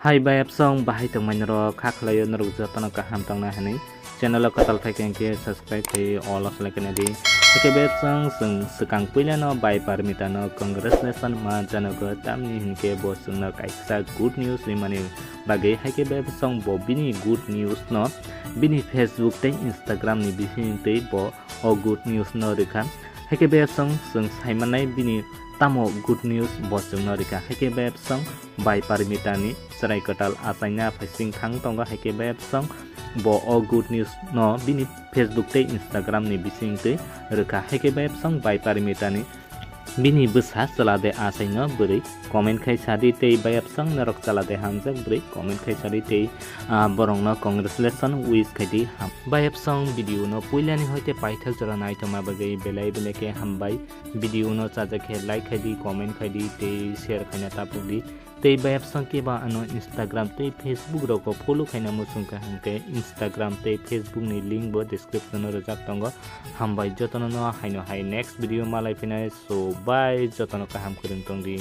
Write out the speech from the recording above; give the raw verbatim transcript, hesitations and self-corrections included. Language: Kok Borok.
Hai bayapsong bahai tongmani rok kha khlaio norok jotono kaham tongna hinwi channel o kwtal thai khe subscribe khai all o select khe di. Haikhe bayapsong chwng swkang puilano bai Parmita no congratulation ma janogo tamni hinkhe bo chwngno kaisa good news rimani bagwi. Haikhe bayapsong bo bini good news no bini Facebook tei Instagram ni bisingtwi bo o good news no rwkha. Haikhe bayapsong chwng saimannai bini tamo good news bo chwngno rwkha. Haikhe bayapsong bai Parmita ni chwrai kwtal achaina phaising thang tongo. Haikhe bayapsong bo o good news no bini Facebook tei Instagram ni bisingtwi rwkha. Haikhe bayapsong bai Parmita ni bini bwsa chwla de achaino bwrwi comment khai sadi tei bayapsong norok chwla de hamjak bwrwi comment khai sadi tei, ah, borokno congratulation wish khai di ham. Bayapsong video no puilani hoite paithak jora naitoma bagwi belai belai khe hambai. Video no chajak khe like khai di, comment khai di tei share khaina tapuk di. Tei bayapsong khe ba ano Instagram tei Facebook rogo follow khaina muchung kha hinkhe Instagram tei Facebook ni link bo description o rwjak tongo. Hambai jotono no haino hai next video malai phinai. So bye, jotono kaham kwrwng tong di.